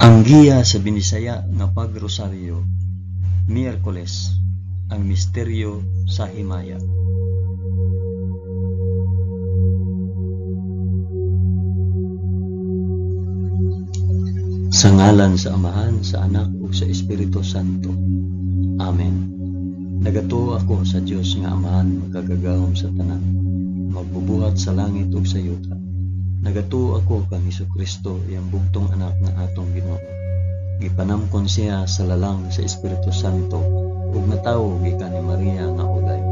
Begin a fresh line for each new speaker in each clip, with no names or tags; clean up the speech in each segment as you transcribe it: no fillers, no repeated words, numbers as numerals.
Ang giya sa Binisaya nga pagrosaryo, Miyerkules, ang misteryo sa himaya. Sa ngalan sa Amahan, sa Anak ug sa Espiritu Santo. Amen. Nagatuo ako sa Dios nga Amahan makagagahom sa tanan, magbubuhat sa langit ug sa yuta. Nagatuo ako kang Hesukristo, iyang bugtong anak nga atong Ginoo. Gipanamkon siya sa lalang sa Espiritu Santo ug natawo gikan ni Maria nga uday.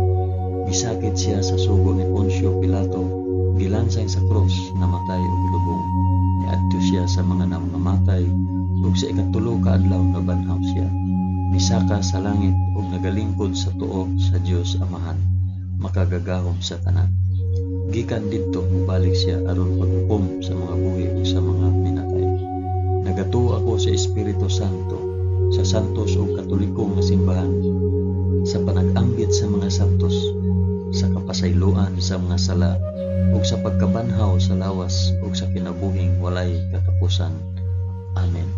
Gisakit siya sa sugo ni Poncio Pilato, gilansang sa krus, namatay ug gilubong. Niadto siya sa mga namamatay ug sa ikatulo ka adlaw nabanhaw siya. Misaka sa langit ug nagalingkod sa tuo sa Dios Amahan, makagagahom sa tanan. Gikan didto mobalik siya aron paghukom sa mga buhi ug sa mga minatay. Nagatuo ako sa Espiritu Santo, sa santos ug katoliko nga simbahan, sa panag-ambit sa mga santos, sa kapasayloan sa mga sala, ug sa pagkabanhaw sa lawas ug sa kinabuhing walay katapusan. Amen.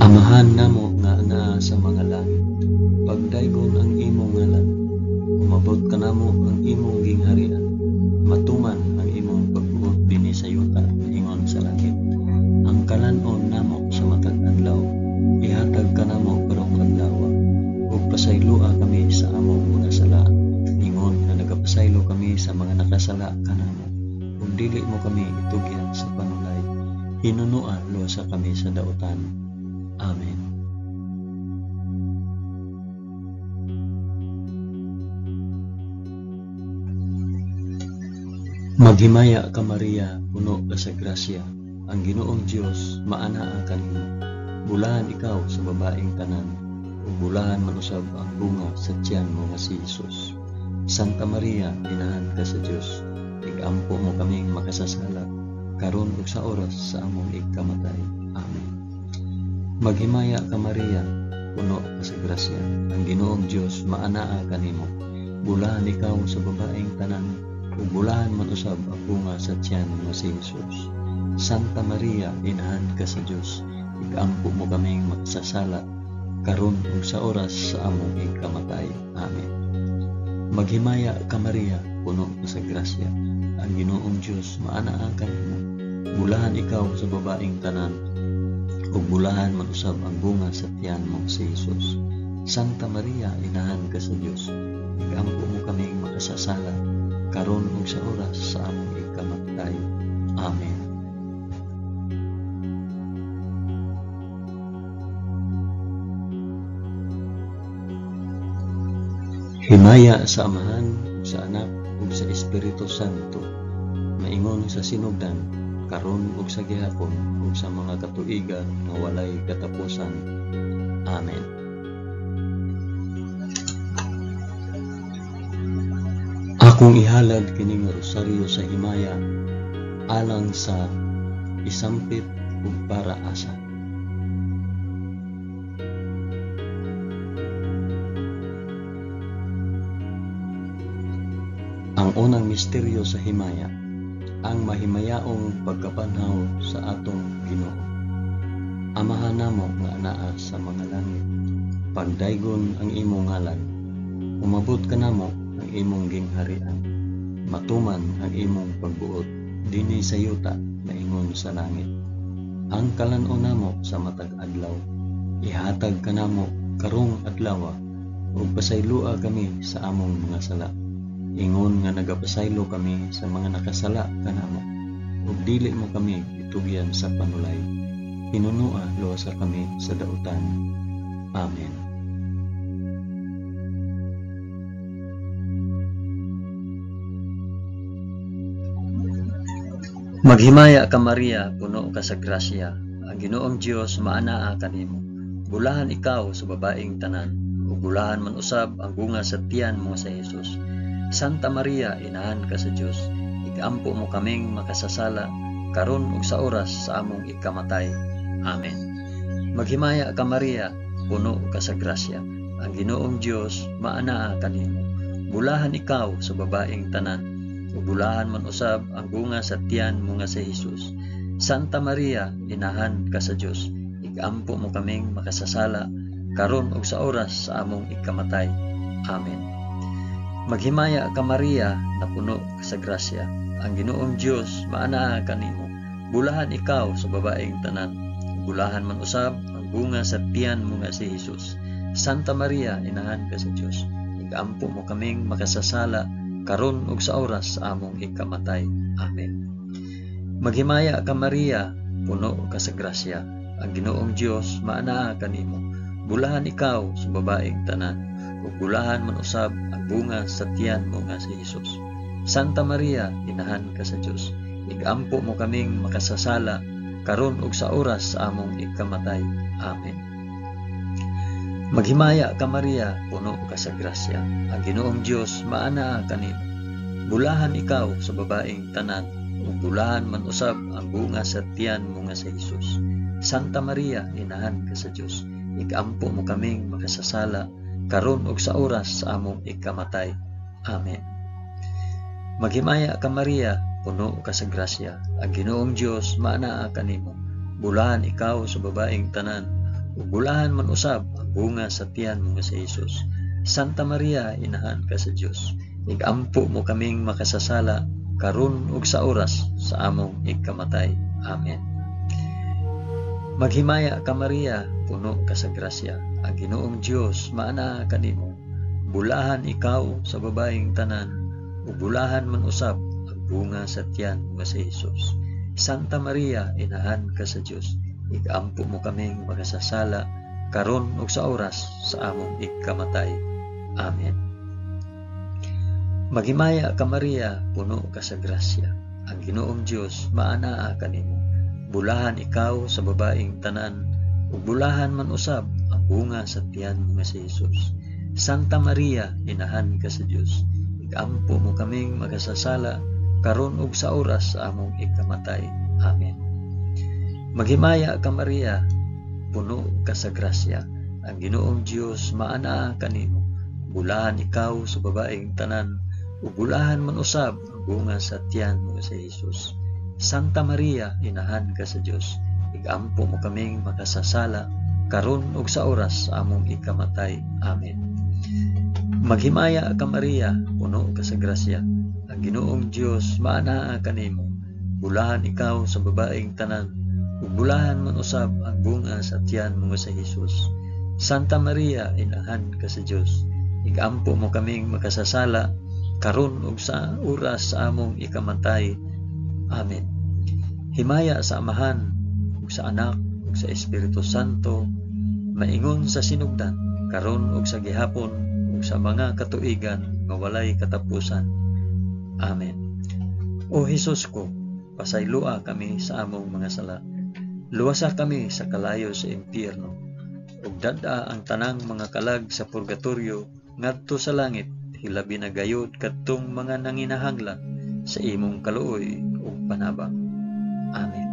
Amahan namo nga anaa sa mga langit, pagdaygon ang imong ngalan, umabot kanamo ang imong gingharian, matuman ang imong pagbuot dinhi sa yuta ingon sa langit. Ang kalan-on namo sa matag adlaw, ihatag kanamo karong adlaw, ug pasayloa kami sa among mga sala, ingon nga nagapasaylo kami sa mga nakasala kanamo, ug dili mo kami itugyan sa panulay, hinunua luwasa kami sa dautan. Amen. Maghimaya ka Maria, puno ka sa grasya, ang Ginoong Dios maanaa kanimo. Bulahan ikaw sa babaeng tanan, ug bulahan man usab ang bunga sa tiyan mo nga si Jesus. Santa Maria, inahan ka sa Dios, igampo mo kaming makasasala, karon ug sa oras sa among igkamatay. Amen. Maghimaya ka Maria, puno ka sa grasya, ang Ginoong Dios maanaa kanimo. Bulahan ikaw sa babaeng tanan, ug bulahan man usab ang bunga sa tiyan mo si Jesus. Santa Maria, inahan ka sa Dios, igampo mo kaming makasasala, karon ug sa oras sa among igkamatay. Amen. Maghimaya ka Maria, puno ka sa grasya, ang Ginoong Dios maanaa kanimo. Bulahan ikaw sa babaeng tanan, ug bulahan man usab ang bunga sa tiyan mo si Jesus. Santa Maria, inahan ka sa Dios, igampo mo kaming makasasala, karon ug sa oras sa among ikamatay. Amen. Himaya sa Amahan, sa Anak, ug sa Espiritu Santo, maingon sa sinugdan, karon ug sa gihapon, ug sa mga katuigan nga walay katapusan. Amen. Akong ihalad kining rosaryo sa himaya alang sa isampit ug para asa. Ang unang misteryo sa himaya, ang mahimayaong pagkabanhaw sa atong Ginoo. Amahan namo nga anaa sa mga langit, pagdaygon ang imong ngalan, umabot kanamo ang imong gingharian, matuman ang imong pagbuot dinhi sa yuta maingon sa langit. Ang kalan-on namo sa matag adlaw, ihatag kanamo karong adlaw, ug pasayloa kami sa among mga sala, ingon nga nagapasaylo kami sa mga nakasala kanamo, ug dili mo kami itugyan sa panulay, hinunua luwasa kami sa dautan. Amen. Maghimaya ka Maria, puno ka sa grasya, ang Ginoong Dios maanaa kanimo. Bulahan ikaw sa babaeng tanan, ug bulahan man usab ang bunga sa tiyan mo sa Jesus. Santa Maria, inahan ka sa Dios, igampo mo kaming makasasala, karon ug sa oras sa among ikamatay. Amen. Maghimaya ka Maria, puno ka sa grasya, ang Ginoong Dios maanaa kanimo. Bulahan ikaw sa babaeng tanan, ug bulahan man usab ang bunga sa tiyan mo nga si Hesus. Santa Maria, inahan ka sa Dios, igampo mo kaming makasasala karon ug sa oras sa among ikamatay. Amen. Maghimaya ka Maria, napuno ka sa grasya. Ang Ginoong Dios maanaa kanimo. Bulahan ikaw sa babaeng tanan. Bulahan man usab ang bunga sa tiyan mo nga si Hesus. Santa Maria, inahan ka sa Dios, igampo mo kaming makasasala karon ug sa oras sa among ikamatay. Amen. Maghimaya ka Maria, puno ka sa grasya. Ang Ginoong Dios maanaa kanimo. Bulahan ikaw sa babaeng tanan, ug bulahan man usab ang bunga sa tiyan mo nga si Hesus. Santa Maria, inahan ka sa Dios, igampo mo kaming makasasala karon ug sa oras sa among ikamatay. Amen. Maghimaya ka Maria, puno ka sa grasya. Ang Ginoong Dios maanaa kanimo. Bulahan ikaw sa babaeng tanan, ug bulahan man usab ang bunga sa tiyan mo nga si Hesus. Santa Maria, inahan ka sa Dios, igampo mo kaming makasasala karon ug sa oras sa among ikamatay. Amen. Maghimaya ka Maria, puno ka sa grasya. Ang Ginoong Dios maanaa kanimo. Bulahan ikaw sa babaeng tanan, ug bulahan man usab ang bunga sa tiyan mo nga si Hesus. Santa Maria, inahan ka sa Dios, igampo mo kaming makasasala karon ug sa oras sa among ikamatay. Amen. Maghimaya ka Maria, puno ka sa grasya. Ang Ginoong Dios maanaa kanimo. Bulahan ikaw sa babaeng tanan, ug bulahan man usab ang bunga sa tiyan mo nga si Hesus. Santa Maria, inahan ka sa Dios, igampo mo kaming makasasala karon ug sa oras sa among ikamatay. Amen. Maghimaya ka Maria, puno ka sa grasya. Ang Ginoong Dios maanaa kanimo. Bulahan ikaw sa babaeng tanan, ug bulahan man usab ang bunga sa tiyan mo nga si Hesus. Santa Maria, inahan ka sa Dios, igampo mo kaming makasasala karon ug sa oras sa among ikamatay. Amen. Maghimaya ka Maria, puno ka sa grasya. Ang Ginoong Dios maanaa kanimo. Bulahan ikaw sa babaeng tanan, ug bulahan man usab ang bunga sa tiyan mo nga si Hesus. Santa Maria, inahan ka sa Dios, igampo mo kaming makasasala karon ug sa oras sa among ikamatay. Amen. Maghimaya ka Maria, puno ka sa grasya. Ang Ginoong Dios maanaa kanimo. Bulahan ikaw sa babaeng tanan, ug bulahan man usab ang bunga sa tiyan mo nga si Hesus. Santa Maria, inahan ka sa Dios, igampo mo kaming makasasala karon ug sa oras sa among ikamatay. Amen. Himaya sa Amahan ug sa Anak ug sa Espiritu Santo, maingon sa sinugdan, karon ug sa gihapon ug sa mga katuigan nga walay katapusan. Amen. O Hesus ko, pasayloa kami sa among mga sala. Luwasa kami sa kalayo sa impyerno, ug dad-a ang tanang mga kalag sa purgatorio ngadto sa langit, hilabi na gayud kadtong mga nanginahanglan sa imong kaluoy ug panabang. Amen.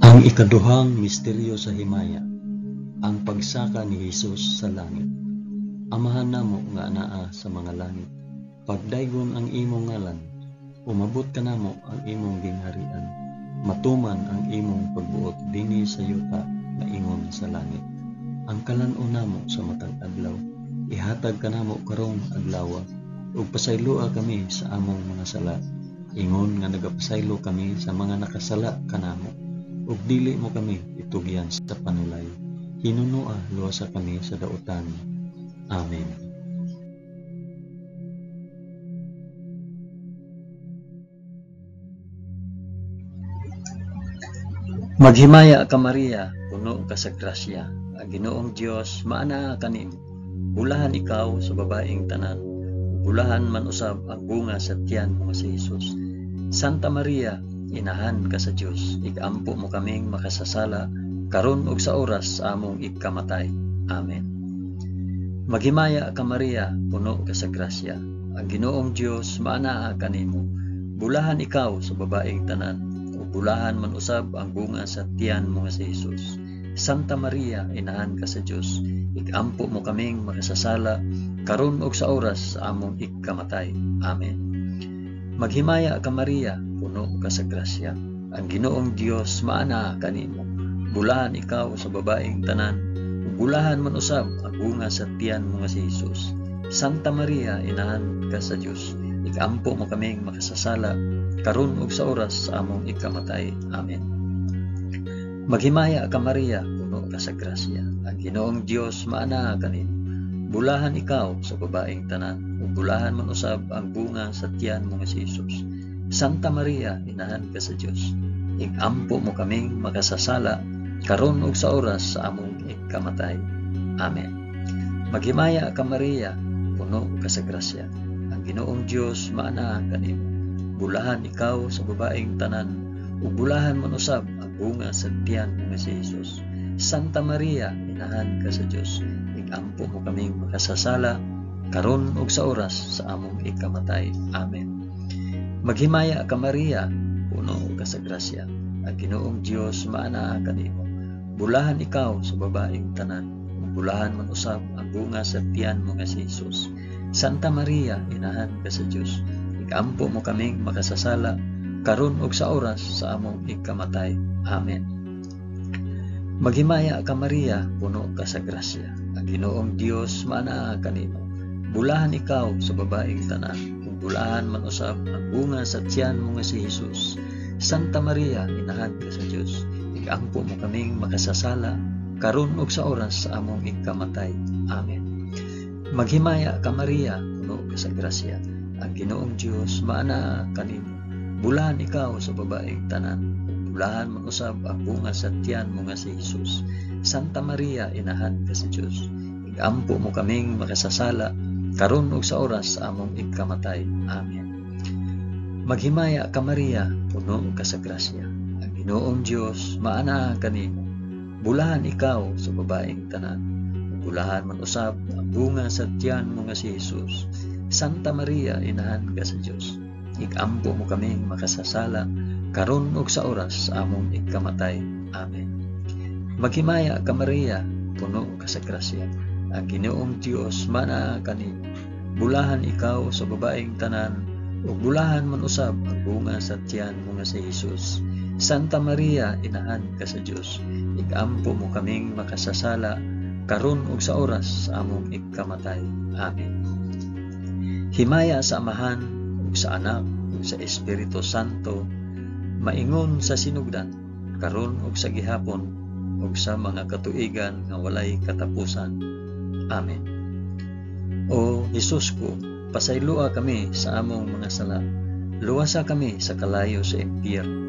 Ang ikaduhang misteryo sa himaya, ang pagsaka ni Hesus sa langit. Amahan namo nga anaa sa mga langit, pagdaygon ang imong ngalan, umabot kanamo ang imong gingharian, matuman ang imong pagbuot dinhi sa yuta maingon sa langit. Ang kalan-on namo sa matag adlaw, ihatag kanamo karong adlawa, ug pasayloa kami sa among mga sala, ingon nga nagapasaylo kami sa mga nakasala kanamo, ug dili mo kami itugyan sa panulay. Hinunoa luwasa kami sa dautan. Amen. Maghimaya ka Maria, puno ka sa grasya. Ang Ginoong Dios maanaa kanimo. Bulahan ikaw sa babaeng tanan, bulahan man usab ang bunga sa tiyan mo nga si Hesus. Santa Maria, inahan ka sa Dios, igampo mo kaming makasasala karon ug sa oras sa among ikamatay. Amen. Maghimaya ka Maria, puno ka sa grasya. Ang Ginoong Dios maanaa kanimo. Bulahan ikaw sa babaeng tanan, ug bulahan man usab ang bunga sa tiyan mo nga si Hesus. Santa Maria, inahan ka sa Dios, ikampo mo kaming makasasala karon ug sa oras sa among ikamatay. Amen. Maghimaya ka Maria, puno ka sa grasya. Ang Ginoong Dios maanaa kanimo. Bulahan ikaw sa babaeng tanan, ug bulahan man usab ang bunga sa tiyan mo nga si Hesus. Santa Maria, inahan ka sa Dios, ikampo mo kaming makasasala karon ug sa oras sa among ikamatay. Amen. Maghimaya ka Maria, puno ka sa grasya. Ang Ginoong Dios maanaa kanimo. Bulahan ikaw sa babaeng tanan, ug bulahan man usab ang bunga sa tiyan mo nga si Hesus. Santa Maria, inahan ka sa Dios, ikampo mo kaming makasasala karon ug sa oras sa among ikamatay. Amen. Maghimaya ka Maria, puno ka sa grasya. Ang Ginoong Dios maanaa kanimo. Bulahan ikaw sa babaeng tanan, ug bulahan man usab ang bunga sa tiyan mo nga si Hesus. Santa Maria, inahan ka sa Dios, ikampo mo kaming makasasala karon ug sa oras sa among ikamatay. Amen. Maghimaya ka Maria, puno ka sa grasya. Ang Ginoong Dios maanaa kanimo. Bulahan ikaw sa babaeng tanan, ug bulahan man usab ang bunga sa tiyan mo nga si Hesus. Santa Maria, inahan ka sa Dios, ikampo mo kaming makasasala karon ug sa oras sa among ikamatay. Amen. Maghimaya ka Maria, puno ka sa grasya. Ang Ginoong Dios maanaa kanimo. Bulahan ikaw sa babaeng tanan, ug bulahan man usab ang bunga sa tiyan mo nga si Hesus. Santa Maria, inahan ka sa Dios, ikampo mo kaming makasasala karon ug sa oras sa among ikamatay. Amen. Maghimaya ka Maria, puno ka sa grasya. Ang Ginoong Dios maanaa kanimo. Bulahan ikaw sa babaeng tanan, ug bulahan man usab ang bunga sa tiyan mo nga si Hesus. Santa Maria, inahan ka sa Dios, ikampo mo kaming makasasala karon ug sa oras sa among ikamatay. Amen. Maghimaya ka Maria, puno ka sa grasya. Ang Ginoong Dios maanaa kanimo. Bulahan ikaw sa babaeng tanan, ug bulahan man usab ang bunga sa tiyan mo nga si Hesus. Santa Maria, inahan ka sa Dios, ikampo mo kaming makasasala karon ug sa oras sa among ikamatay. Amen. Maghimaya ka Maria, puno ka sa grasya. Ang Ginoong Dios maanaa kanimo. Bulahan ikaw sa babaeng tanan, ug bulahan man usab ang bunga sa tiyan mo nga si Hesus. Santa Maria, inahan ka sa Dios, ikampo mo kaming makasasala karon ug sa oras sa among ikamatay. Amen. Himaya sa Amahan ug sa Anak ug sa Espiritu Santo, maingon sa sinugdan, karon ug sa gihapon ug sa mga katuigan nga walay katapusan. Amen. O Hesus ko, pasayloa kami sa among mga sala. Luwasa kami sa kalayo sa impyerno.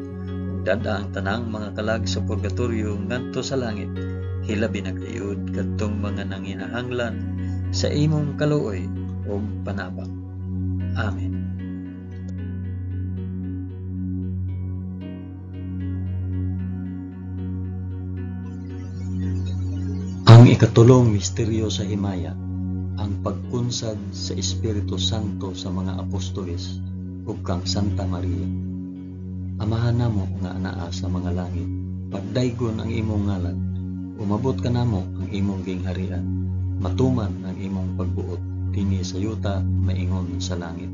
Ug dad-a ang tanang mga kalag sa purgatorio ngadto sa langit. Hilabi na gayud kadtong mga nanginahanglan sa imong kaluoy ug panabang. Amen. Ang ikatulong misteryo sa himaya, ang pagkunsad sa Espiritu Santo sa mga apostoles ug kang Santa Maria. Amahan namo nga anaa sa mga langit, pagdaygon ang imong ngalan, umabot kanamo ang imong gingharian, matuman ang imong pagbuot dinhi sa yuta maingon sa langit.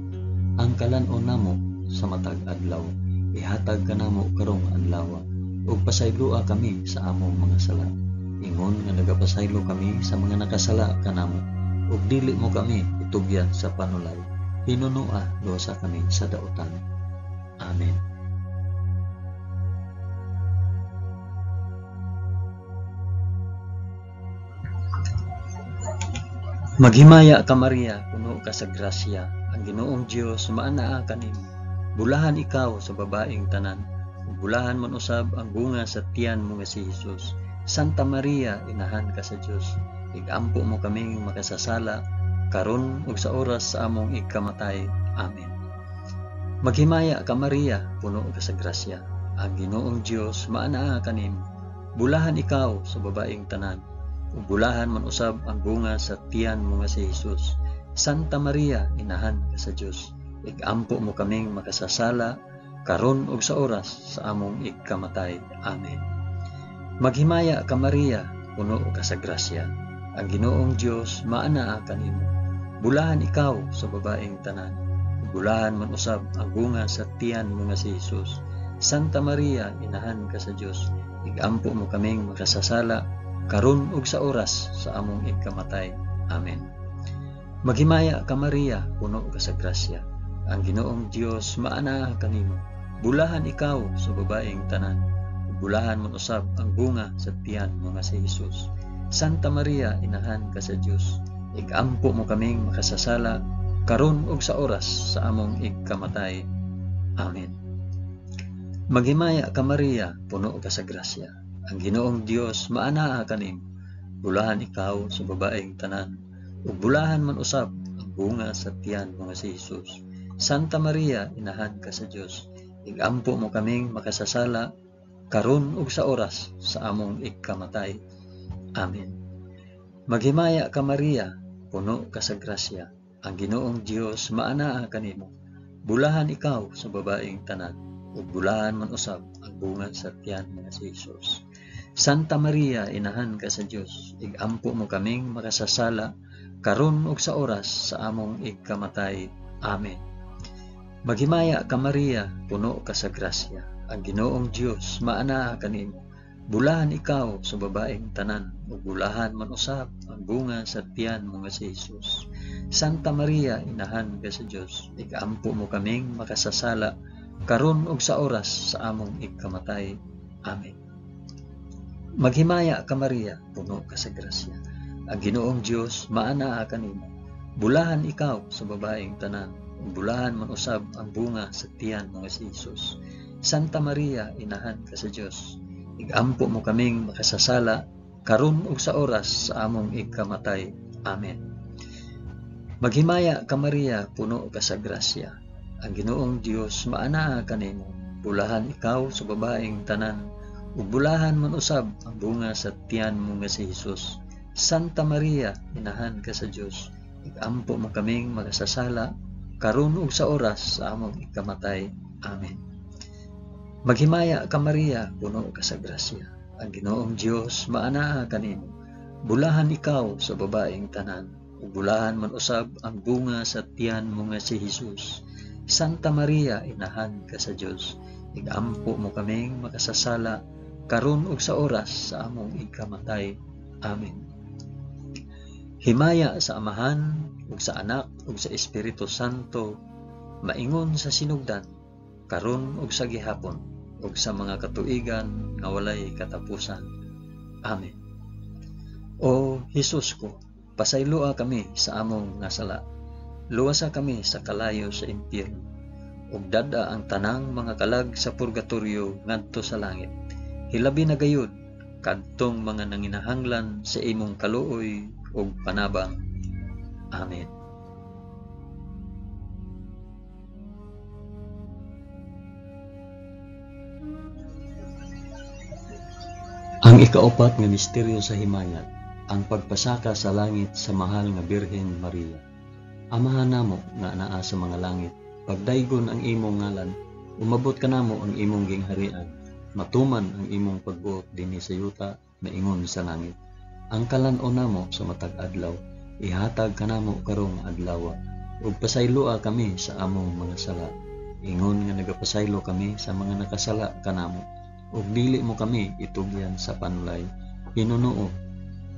Ang kalan-on namo sa matag adlaw, ihatag kanamo karong adlaw, ug pasayloa kami sa among mga sala, ingon nga nagapasaylo kami sa mga nakasala kanamo, ug dili mo kami itugyan sa panulay, hinunoa luwasa kami sa dautan. Amen. Maghimaya ka Maria, puno ka sa grasya, ang Ginoong Dios maanaa kanimo. Bulahan ikaw sa babaeng tanan, ug bulahan man usab ang bunga sa tiyan mo nga si Hesus. Santa Maria, inahan ka sa Dios, igampo mo kaming makasasala karon ug sa oras sa among ikamatay. Amen. Maghimaya ka Maria, puno ka sa grasya, ang Ginoong Dios maanaa kanimo. Bulahan ikaw sa babaeng tanan, ug bulahan man usab ang bunga sa tiyan mo nga si Hesus. Santa Maria, inahan ka sa Dios, igampo mo kaming makasasala karon ug sa oras sa among ikamatay. Amen. Maghimaya ka Maria, puno ka sa grasya. Ang Ginoong Dios maanaa kanimo. Bulahan ikaw sa babaeng tanan. Bulahan man usab ang bunga sa tiyan mo nga si Jesus. Santa Maria, inahan ka sa Dios, igampo mo kaming makasasala karon ug sa oras sa among ikamatay. Amen. Maghimaya ka Maria, puno ka sa grasya. Ang Ginoong Dios maanaa kanimo. Bulahan ikaw sa babaeng tanan. Bulahan man usab ang bunga sa tiyan mo nga si Jesus. Santa Maria, inahan ka sa Dios, igampo mo kaming makasasala karon ug sa oras sa among ikamatay. Amen. Maghimaya ka Maria, puno ka sa grasya. Ang Ginoong Dios maanaa kanimo. Bulahan ikaw sa babaeng tanan, ug bulahan man usab ang bunga sa tiyan mo nga si Jesus. Santa Maria, inahan ka sa Dios, igampo mo kaming makasasala karon ug sa oras sa among ikamatay. Amen. Maghimaya ka Maria, puno ka sa grasya. Ang Ginoong Dios maanaa kanimo. Bulahan ikaw sa babaeng tanan, ug bulahan man usab ang bunga sa tiyan mo nga si Jesus. Santa Maria, inahan ka sa Dios, igampo mo kaming makasasala karon ug sa oras sa among ikamatay. Amen. Maghimaya ka Maria, puno ka sa grasya. Ang Ginoong Dios maanaa kanimo. Bulahan ikaw sa babaeng tanan, ug bulahan man usab ang bunga sa tiyan mo nga si Jesus. Santa Maria, inahan ka sa Dios, igampo mo kaming makasasala karon ug sa oras sa among ikamatay. Amen. Maghimaya ka Maria, puno ka sa grasya. Ang Ginoong Dios maanaa kanimo. Bulahan ikaw sa babaeng tanan, ug bulahan man usab ang bunga sa tiyan mo nga si Jesus. Santa Maria, inahan ka sa Dios, igampo mo kaming makasasala karon ug sa oras sa among ikamatay. Amen. Maghimaya ka Maria, puno ka sa grasya. Ang Ginoong Dios maanaa kanimo. Bulahan ikaw sa babaeng tanan, ug bulahan man usab ang bunga sa tiyan mo nga si Jesus. Santa Maria, inahan ka sa Dios, igampo mo kaming makasasala karon ug sa oras sa among ikamatay. Amen. Maghimaya ka Maria, puno ka sa grasya. Ang Ginoong Dios maanaa kanimo. Bulahan ikaw sa babaeng tanan, ug bulahan man usab ang bunga sa tiyan mo nga si Jesus. Santa Maria, inahan ka sa Dios, igampo mo kaming makasasala karon ug sa oras sa among ikamatay. Amen. Himaya sa Amahan ug sa Anak ug sa Espiritu Santo, maingon sa sinugdan, karon ug sa gihapon, ug sa mga katuigan nga walay katapusan. Amen. O Hesus ko, pasayloa kami sa among nga sala. Luwasa kami sa kalayo sa impyerno, ug dad-a ang tanang mga kalag sa purgatorio ngadto sa langit. Hilabi na gayud kadtong mga nanginahanglan sa imong kaluoy ug panabang. Amen. Ang ikaupat nga misteryo sa himayat, ang pagpasaka sa langit sa mahal nga Birhen Maria. Amahan namo nga anaa sa mga langit, pagdaygon ang imong ngalan, umabot kanamo ang imong gingharian, matuman ang imong pagbuot dinhi sa yuta maingon sa langit. Ang kalan-on namo sa matag adlaw, ihatag kanamo karong adlaw, ug pasayloa kami sa among mga sala, ingon nga nagapasaylo kami sa mga nakasala kanamo, ug dili mo kami itugyan sa panulay, hinunuo,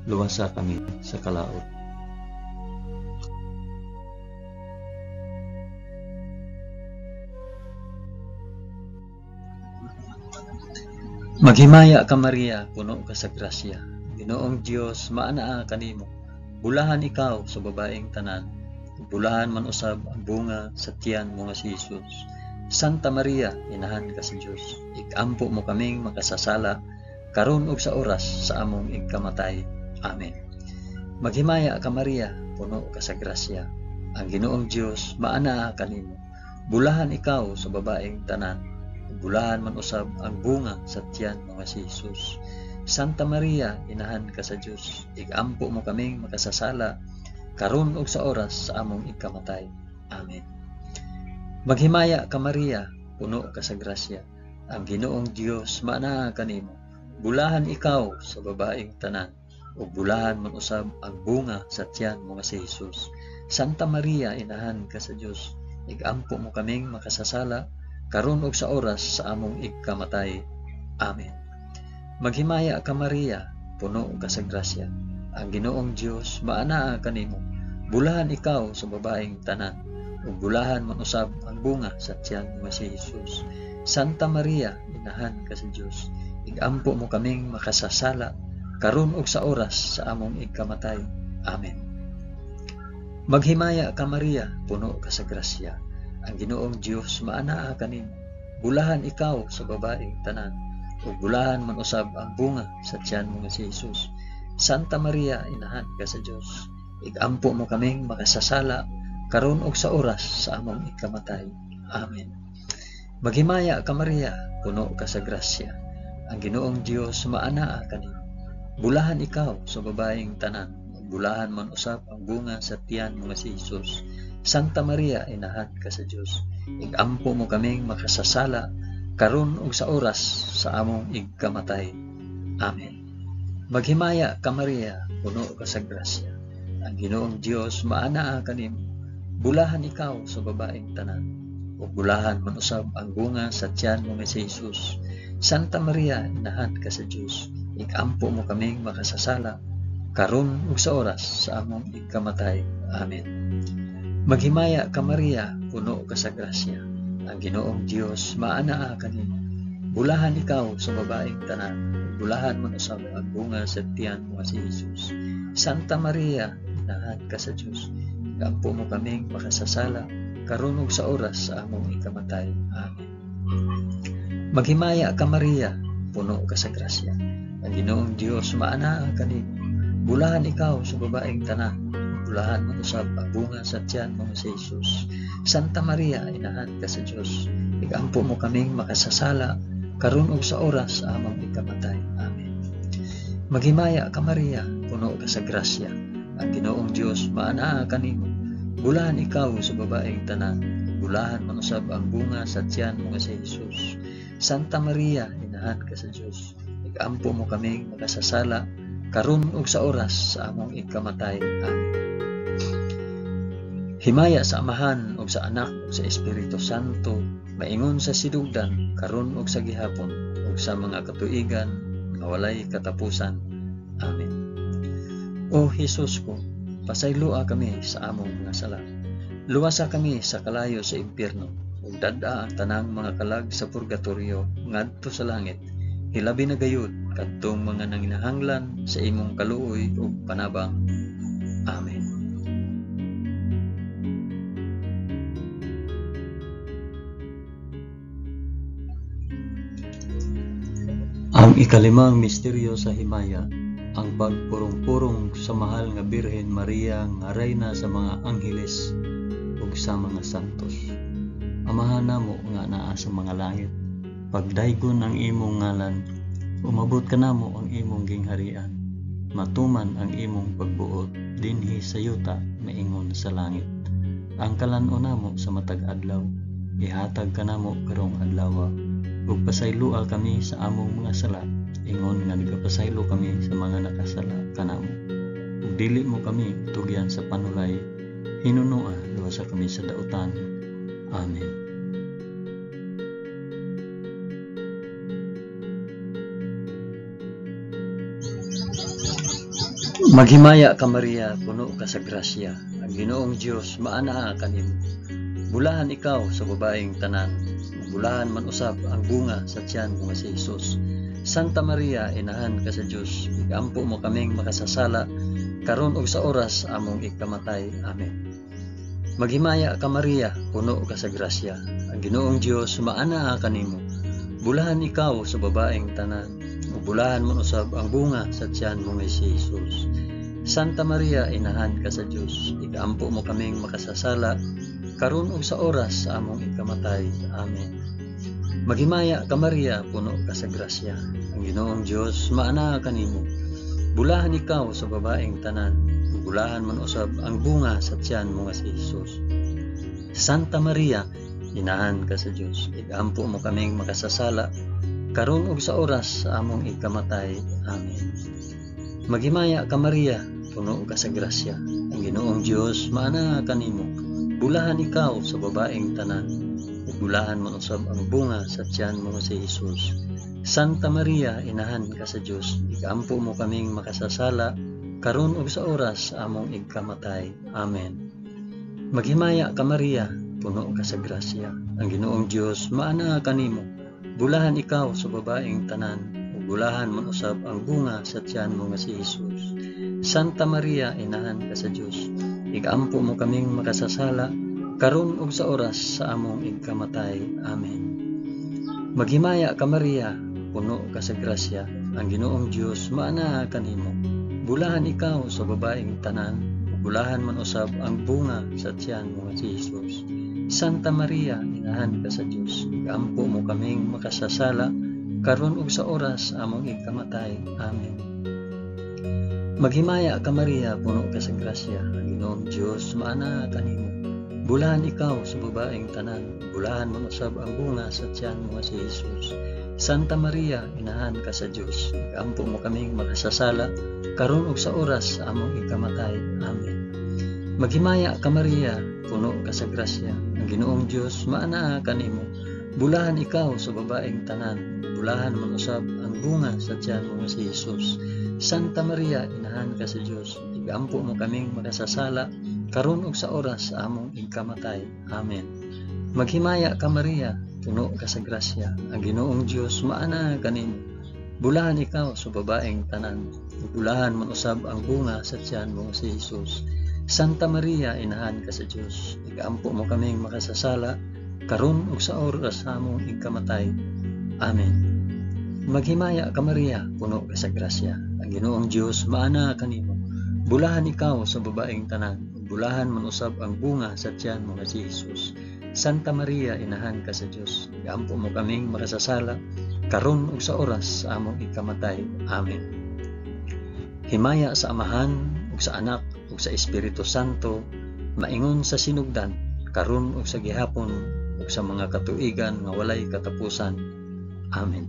luwasa kami sa kalaot. Maghimaya ka Maria, puno ka sa grasya. Ginoong Dios maanaa kanimo. Bulahan ikaw sa babaeng tanan, bulahan man usab ang bunga sa tiyan mo nga si Jesus. Santa Maria, inahan ka sa Dios, ikampo mo kaming makasasala karon ug sa oras sa among ikamatay. Amen. Maghimaya ka Maria, puno ka sa grasya. Ang Ginoong Dios maanaa kanimo. Bulahan ikaw sa babaeng tanan, bulahan man usab ang bunga sa tiyan mo nga si Jesus. Santa Maria, inahan ka sa Dios, igampo mo kaming makasasala karon ug sa oras sa among ikamatay. Amen. Maghimaya ka Maria, puno ka sa grasya. Ang Ginoong Dios maanaa kanimo. Bulahan ikaw sa babaeng tanan, ug bulahan man usab ang bunga sa tiyan mo nga si Jesus. Santa Maria, inahan ka sa Dios, igampo mo kaming makasasala, karon ug sa oras sa among igkamatay. Amen. Maghimaya ka Maria, puno ka sa grasya. Ang Ginoong Dios maanaa kanimo. Bulahan ikaw sa babaeng tanan, ug bulahan man usab ang bunga sa tiyan mo nga si Jesus. Santa Maria, inahan ka sa Dios, igampo mo kaming makasasala, karon ug sa oras sa among igkamatay. Amen. Maghimaya ka Maria, puno ka sa grasya. Ang Ginoong Dios maanaa kanimo. Bulahan ikaw sa babaeng tanan, ug bulahan man usab ang bunga sa tiyan mo nga si Jesus. Santa Maria, inahan ka sa Dios, igampo mo kaming makasasala, karon ug sa oras sa among ikamatay. Amen. Maghimaya ka Maria, puno ka sa grasya. Ang Ginoong Dios maanaa kanimo. Bulahan ikaw sa babaeng tanan, ug bulahan man usab ang bunga sa tiyan mo nga si Jesus. Santa Maria, inahan ka sa Dios, igampo mo kaming makasasala, karon ug sa oras sa among igkamatay. Amen. Maghimaya ka Maria, puno ka sa grasya. Ang Ginoong Dios maanaa kanimo. Bulahan ikaw sa babaeng tanan, ug bulahan man usab ang bunga sa tiyan mo nga si Jesus. Santa Maria, inahan ka sa Dios, igampo mo kaming makasasala, karon ug sa oras sa among igkamatay. Amen. Maghimaya ka Maria, puno ka sa grasya. Ang Ginoong Dios maanaa kanimo. Bulahan ikaw sa babaeng tanan, ug bulahan man usab ang bunga sa tiyan mo nga si Jesus. Santa Maria, inahan ka sa Dios, igampo mo kaming makasasala, karon ug sa oras sa among ikamatay. Amen. Maghimaya ka Maria, puno ka sa grasya. Ang Ginoong Dios maanaa kanimo. Bulahan ikaw sa babaeng tanan, bulahan man usab ang bunga sa tiyan mo nga si Jesus. Santa Maria, inahan ka sa Dios, igampo mo kaming makasasala, karon ug sa oras sa among ikamatay. Amen. Maghimaya ka Maria, puno ka sa grasya. Ang Ginoong Dios maanaa kanimo. Bulahan ikaw sa babaeng tanan, bulahan man usab ang bunga sa tiyan mo nga si Jesus. Santa Maria, inahan ka sa Dios, igampo mo kaming makasasala, karon ug sa oras sa among ikamatay. Amen. Himaya sa Amahan ug sa Anak ug sa Espiritu Santo, maingon sa sinugdan, karon ug sa gihapon, ug sa mga katuigan nga walay katapusan. Amen. O Hesus ko, pasayloa kami sa among mga sala. Luwasa kami sa kalayo sa impyerno, ug dad-a ang tanang mga kalag sa purgatorio ngadto sa langit. Hilabi na gayud kadtong mga nanginahanglan sa imong kaluoy ug panabang. Amen. Ang ikalimang misteryo sa himaya, ang pagpurong-purong sa mahal nga Birhen Maria nga reyna sa mga angheles ug sa mga santos. Amahan namo nga naa sa mga langit, pagdaygon ang imong ngalan, umabot kanamo ang imong gingharian, matuman ang imong pagbuot dinhi sa yuta maingon sa langit. Ang kalan-on namo sa matag adlaw, ihatag kanamo karong adlaw, ug pasayloa kami sa among mga sala, ingon nga nagapasaylo kami sa mga nakasala kanamo. Ug dili mo kami tugyan sa panulay, hinunoa luwasa kami sa dautan. Amen. Maghimaya ka Maria, puno ka sa grasya. Ang Ginoong Dios maanaa kanimo. Bulahan ikaw sa babaeng tanan, bulahan man usab ang bunga sa tiyan mo nga si Jesus. Santa Maria, inahan ka sa Dios, igampo mo kaming makasasala, karon ug sa oras among ikamatay. Amen. Maghimaya ka Maria, puno ka sa grasya. Ang Ginoong Dios maanaa kanimo. Bulahan ikaw sa babaeng tanan, ug bulahan man usab ang bunga sa tiyan mo nga si Jesus. Santa Maria, inahan ka sa Dios, igampo mo kaming makasasala, karon ug sa oras sa among ikamatay. Amen. Maghimaya ka Maria, puno ka sa grasya. Ang Ginoong Dios maanaa kanimo. Bulahan ikaw sa babaeng tanan, ug bulahan man usab ang bunga sa tiyan mo nga si Jesus. Santa Maria, inahan ka sa Dios, igampo mo kaming makasasala, karon ug sa oras sa among ikamatay. Amen. Maghimaya ka Maria, puno ka sa grasya, ang Ginoong Dios maanaa kanimo. Bulahan ikaw sa babaeng tanan, ug bulahan man usab ang bunga sa tiyan mo si Jesus. Santa Maria, inahan ka sa Dios, ikampo mo kaming makasasala, karon ug sa oras sa among ikamatay. Amen. Maghimaya ka Maria, puno ka sa grasya, ang Ginoong Dios maanaa kanimo. Bulahan ikaw sa babaeng tanan, ug bulahan man usab ang bunga sa tiyan mo nga si Jesus. Santa Maria, inahan ka sa Dios, ikampo mo kaming makasasala, karon ug sa oras sa among ikamatay. Amen. Maghimaya ka Maria, puno ka sa grasya, ang Ginoong Dios maanaa kanimo. Bulahan ikaw sa babaeng tanan, ug bulahan man usab ang bunga sa tiyan mo nga si Jesus. Santa Maria, inahan ka sa Dios, ikampo mo kaming makasasala, karon ug sa oras among ikamatay. Amen. Maghimaya ka Maria, puno ka sa grasya, ang Ginoong Dios maanaa kanimo. Bulahan ikaw sa babaeng tanan, bulahan man usab ang bunga sa tiyan mo nga si Jesus. Santa Maria, inahan ka sa Dios, ikampo mo kaming makasasala, karon ug sa oras sa among ikamatay. Amen. Maghimaya ka Maria, puno ka sa grasya, ang Ginoong Dios maanaa kanimo. Bulahan ikaw sa babaeng tanan, bulahan man usab ang bunga sa tiyan mo nga si Jesus. Santa Maria, inahan ka sa Dios, igampo mo kaming makasasala, karon ug sa oras sa among ikamatay. Amen. Maghimaya ka Maria, puno ka sa grasya, ang Ginoong Dios maanaa kanimo. Bulahan ikaw sa babaeng tanan, bulahan man usab ang bunga sa tiyan mo nga si Jesus. Santa Maria, inahan ka sa Dios, igampo mo kaming makasasala, karon ug sa oras sa among ikamatay. Amen. Maghimaya ka Maria, puno ka sa grasya, ang Ginoong Dios maanaa kanimo. Bulahan ikaw sa babaeng tanan, bulahan man usab ang bunga sa tiyan mo nga si Jesus. Santa Maria, inahan ka sa Dios, igampo mo kaming makasasala, karon ug sa oras sa among ikamatay. Amen. Himaya sa Amahan ug sa Anak ug sa Espiritu Santo, maingon sa sinugdan, karon ug sa gihapon ug sa mga katuigan nga walay katapusan. Amen.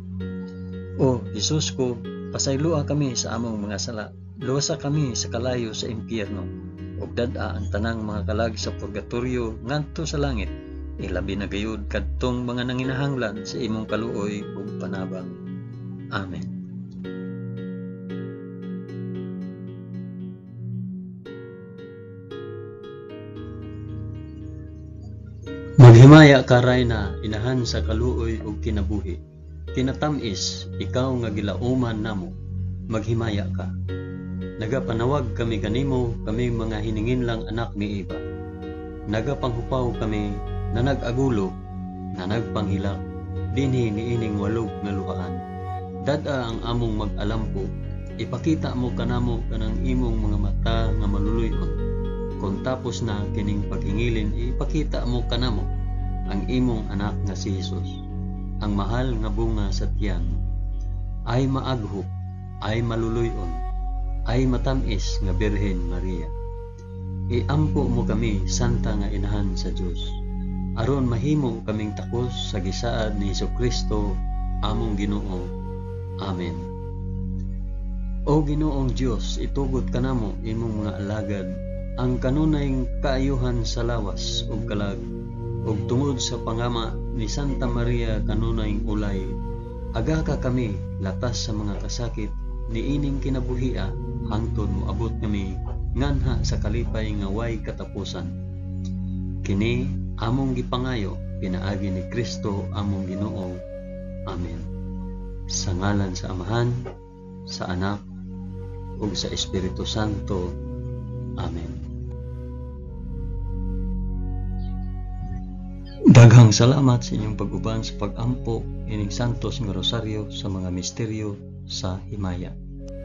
O Jesus ko, pasayloa kami sa among mga sala, luwasa kami sa kalayo sa impyerno, ug dad-a ang tanang mga kalag sa purgatorio ngadto sa langit, ilabi na gayud kadtong mga nanginahanglan sa imong kaluoy ug panabang. Amen. Maghimaya ka Rayna, inahan sa kaluoy ug kinabuhi. Kinatam-is, ikaw nga gilauman namo, maghimaya ka. Nagapanawag kami kanimo, kami mga hininginlang anak ni Eva. Nagapanghupaw kami na nag-agulo, na nagpanghilak, dinhi niining walog nga luhaan. Dad-a ang among mag-alampo, ipakita mo kanamo kanang imong mga mata nga maluluy-on. Kung tapos na kining paghingilin, ipakita mo kanamo ang imong anak nga si Jesus, ang mahal nga bunga sa tiyan. Ay maaghop, ay maluluy-on, ay matamis nga Birhen Maria. Iampo mo kami, Santa nga Inahan sa Dios, aron mahimo kaming takos sa gisaad ni Hesukristo among Ginoo. Amen. O Ginoong Dios, itugot kanamo imong mga alagad ang kanunay kaayuhan sa lawas ug kalag, ug tungod sa pangama ni Santa Maria kanunay ulay, aga ka kami latas sa mga kasakit niining kinabuhia hangtod moabot kami nganha sa kalipay nga way katapusan. Kini among gipangayo pinaagi ni Kristo among Ginoo. Amen. Sa ngalan sa Amahan, sa Anak, ug sa Espiritu Santo. Amen. Daghang salamat sa inyong pag-uban sa pag-ampo ining Santos nga Rosaryo sa mga misteryo sa himaya.